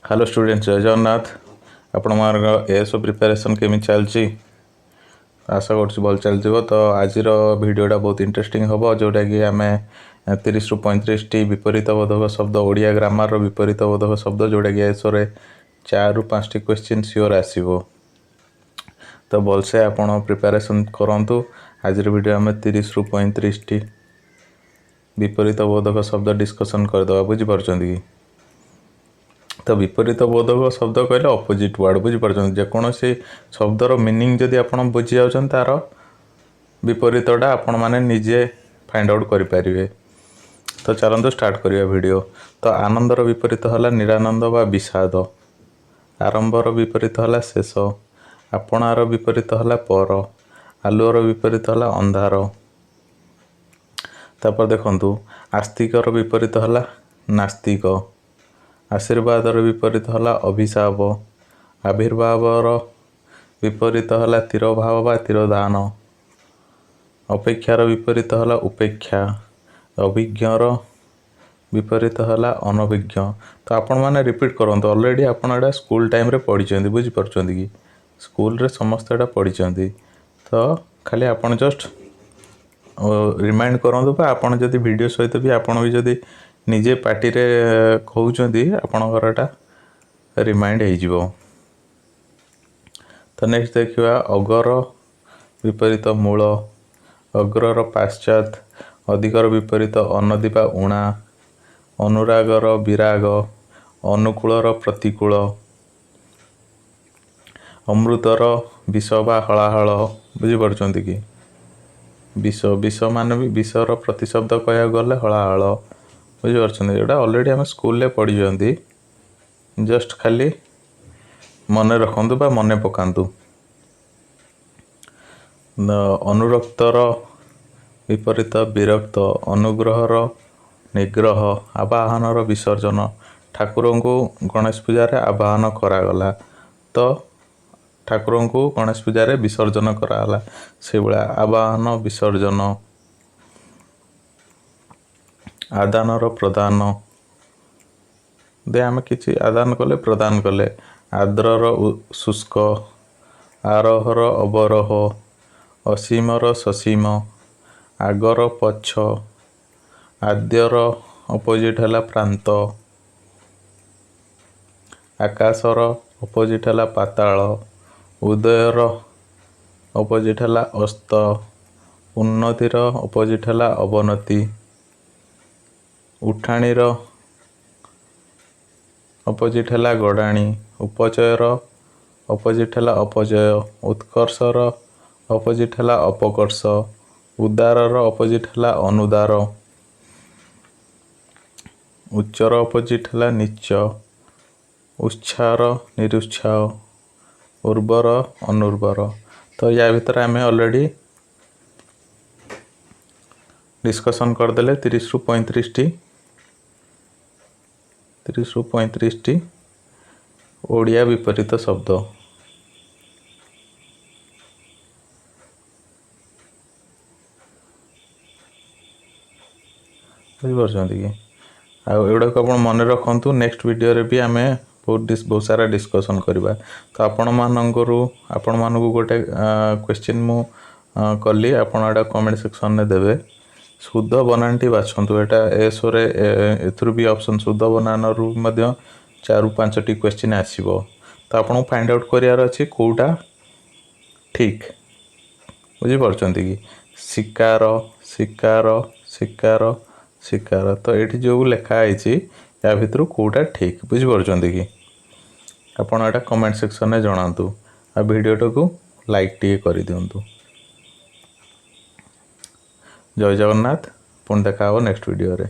Hello student, ଜୟ ଜଗନ୍ନାଥ। ଆପଣମାନଙ୍କ ASO preparation କେମିତି ଚାଲିଛି? ଆଶା କରୁଛି ଭଲ ଚାଲିଥିବ। ତ ଆଜିର ଭିଡ଼ିଓଟା ବହୁତ ଇଣ୍ଟରେଷ୍ଟିଂ ହେବ, ଯେଉଁଟାକି ଆମେ 30ରୁ 35ଟି ବିପରୀତ ବୋଧକ ଶବ୍ଦ, ଓଡ଼ିଆ ଗ୍ରାମାରର ବିପରୀତ ବୋଧକ ଶବ୍ଦ, ଯେଉଁଟାକି ଏଏସ୍ଓରେ 4ରୁ 5ଟି କ୍ୱେଶ୍ଚିନ୍ ସିଓର ଆସିବ। ତ ଭଲସେ ଆପଣ ପ୍ରିପାରେସନ୍ କରନ୍ତୁ। ଆଜିର ଭିଡ଼ିଓ ଆମେ 30ରୁ 35ଟି ବିପରୀତ ବୋଧକ ଶବ୍ଦ ଡିସ୍କସନ୍ କରିଦେବା, ବୁଝିପାରୁଛନ୍ତି କି? ତ ବିପରୀତ ବୋଧକ ଶବ୍ଦ କହିଲେ ଅପୋଜିଟ୍ ୱାର୍ଡ଼, ବୁଝିପାରୁଛନ୍ତି? ଯେକୌଣସି ଶବ୍ଦର ମିନିଂ ଯଦି ଆପଣ ବୁଝି ଯାଉଛନ୍ତି, ତାର ବିପରୀତଟା ଆପଣମାନେ ନିଜେ ଫାଇଣ୍ଡ ଆଉଟ୍ କରିପାରିବେ। ତ ଚାଲନ୍ତୁ ଷ୍ଟାର୍ଟ କରିବା ଭିଡ଼ିଓ। ତ ଆନନ୍ଦର ବିପରୀତ ହେଲା ନିରାନନ୍ଦ ବା ବିଷାଦ। ଆରମ୍ଭର ବିପରୀତ ହେଲା ଶେଷ। ଆପଣାର ବିପରୀତ ହେଲା ପର। ଆଲୁଅର ବିପରୀତ ହେଲା ଅନ୍ଧାର। ତାପରେ ଦେଖନ୍ତୁ, ଆସ୍ତିକର ବିପରୀତ ହେଲା ନାସ୍ତିକ। ଆଶୀର୍ବାଦର ବିପରୀତ ହେଲା ଅଭିଶାପ। ଆବିର୍ଭାବର ବିପରୀତ ହେଲା ତିରୋଭାବ ବା ତିରୋଧାନ। ଅପେକ୍ଷାର ବିପରୀତ ହେଲା ଉପେକ୍ଷା। ଅଭିଜ୍ଞର ବିପରୀତ ହେଲା ଅନଭିଜ୍ଞ। ତ ଆପଣମାନେ ରିପିଟ୍ କରନ୍ତୁ। ଅଲରେଡ଼ି ଆପଣ ଏଇଟା ସ୍କୁଲ ଟାଇମ୍ରେ ପଢ଼ିଛନ୍ତି, ବୁଝିପାରୁଛନ୍ତି କି? ସ୍କୁଲରେ ସମସ୍ତେ ଏଇଟା ପଢ଼ିଛନ୍ତି। ତ ଖାଲି ଆପଣ ଜଷ୍ଟ ରିମାଇଣ୍ଡ କରନ୍ତୁ ବା ଆପଣ ଯଦି ଭିଡ଼ିଓ ସହିତ ବି ଆପଣ ବି ଯଦି ନିଜେ ପାଟିରେ କହୁଛନ୍ତି, ଆପଣଙ୍କର ଏଇଟା ରିମାଇଣ୍ଡ ହେଇଯିବ। ତ ନେକ୍ସଟ ଦେଖିବା, ଅଗର ବିପରୀତ ମୂଳ, ଅଗ୍ରର ପାଶ୍ଚାତ୍, ଅଧିକର ବିପରୀତ ଅନଧି ବା ଊଣା, ଅନୁରାଗର ବିରାଗ, ଅନୁକୂଳର ପ୍ରତିକୂଳ, ଅମୃତର ବିଷ ବା ହଳାହଳ, ବୁଝିପାରୁଛନ୍ତି କି? ବିଷ, ବିଷ ମାନେ ବି ବିଷର ପ୍ରତିଶବ୍ଦ କହିବାକୁ ଗଲେ ହଳାହଳ, ବୁଝିପାରୁଛନ୍ତି? ଏଇଟା ଅଲରେଡ଼ି ଆମେ ସ୍କୁଲରେ ପଢ଼ିଛନ୍ତି। ଜଷ୍ଟ ଖାଲି ମନେ ରଖନ୍ତୁ ବା ମନେ ପକାନ୍ତୁ। ଅନୁରକ୍ତର ବିପରୀତ ବିରକ୍ତ, ଅନୁଗ୍ରହର ନିଗ୍ରହ, ଆବାହନର ବିସର୍ଜନ। ଠାକୁରଙ୍କୁ ଗଣେଶ ପୂଜାରେ ଆବାହନ କରାଗଲା, ତ ଠାକୁରଙ୍କୁ ଗଣେଶ ପୂଜାରେ ବିସର୍ଜନ କରାଗଲା, ସେଇଭଳିଆ ଆବାହନ ବିସର୍ଜନ। ଆଦାନର ପ୍ରଦାନ, ଦେ ଆମେ କିଛି ଆଦାନ କଲେ, ପ୍ରଦାନ କଲେ। ଆର୍ଦ୍ରର ଶୁଷ୍କ, ଆରୋହର ଅବରୋହ, ଅସୀମର ସସୀମ, ଆଗର ପଛ, ଆଦ୍ୟର ଅପୋଜିଟ୍ ହେଲା ପ୍ରାନ୍ତ, ଆକାଶର ଅପୋଜିଟ୍ ହେଲା ପାତାଳ, ଉଦୟର ଅପୋଜିଟ୍ ହେଲା ଅସ୍ତ, ଉନ୍ନତିର ଅପୋଜିଟ୍ ହେଲା ଅବନତି, ଉଠାଣିର ଅପୋଜିଟ୍ ହେଲା ଗଡ଼ାଣି, ଉପଚୟର ଅପୋଜିଟ୍ ହେଲା ଅପଚୟ, ଉତ୍କର୍ଷର ଅପୋଜିଟ୍ ହେଲା ଅପକର୍ଷ, ଉଦାରର ଅପୋଜିଟ୍ ହେଲା ଅନୁଦାର, ଉଚ୍ଚର ଅପୋଜିଟ୍ ହେଲା ନୀଚ, ଉତ୍ସାହର ନିରୁତ୍ସାହ, ଉର୍ବର ଅନୁର୍ବର। ତ ୟା ଭିତରେ ଆମେ ଅଲରେଡ଼ି ଡିସ୍କସନ୍ କରିଦେଲେ 30ରୁ 35ଟି, 30ରୁ 35ଟି ଓଡ଼ିଆ ବିପରୀତ ଶବ୍ଦ। ବୁଝିପାରୁଛନ୍ତି କି? ଆଉ ଏଗୁଡ଼ାକୁ ଆପଣ ମନେ ରଖନ୍ତୁ। ନେକ୍ସଟ ଭିଡ଼ିଓରେ ବି ଆମେ ବହୁତ ସାରା ଡିସ୍କସନ୍ କରିବା। ତ ଆପଣମାନଙ୍କୁ ଗୋଟେ କ୍ୱେଶ୍ଚିନ୍ ମୁଁ କଲି, ଆପଣ ଏଇଟା କମେଣ୍ଟ ସେକ୍ସନରେ ଦେବେ। ଶୁଦ୍ଧ ବନାନଟି ବାଛନ୍ତୁ। ଏଇଟା ଏଏସ୍ଓରେ ଏଥିରୁ ବି ଅପସନ୍, ଶୁଦ୍ଧ ବନାନରୁ ମଧ୍ୟ 4ରୁ 5ଟି କ୍ୱେଶ୍ଚିନ୍ ଆସିବ। ତ ଆପଣଙ୍କୁ ଫାଇଣ୍ଡ ଆଉଟ୍ କରିବାର ଅଛି କେଉଁଟା ଠିକ୍, ବୁଝିପାରୁଛନ୍ତି କି? ଶିକାର, ଶିକାର, ଶିକାର, ଶିକାର। ତ ଏଇଠି ଯେଉଁ ଲେଖା ହେଇଛି ୟା ଭିତରୁ କେଉଁଟା ଠିକ୍, ବୁଝିପାରୁଛନ୍ତି କି? ଆପଣ ଏଇଟା କମେଣ୍ଟ ସେକ୍ସନରେ ଜଣାନ୍ତୁ ଆଉ ଭିଡ଼ିଓଟାକୁ ଲାଇକ୍ ଟିକେ କରିଦିଅନ୍ତୁ। ଜୟ ଜଗନ୍ନାଥ। ପୁଣି ଦେଖା ହେବ ନେକ୍ସଟ ଭିଡ଼ିଓରେ।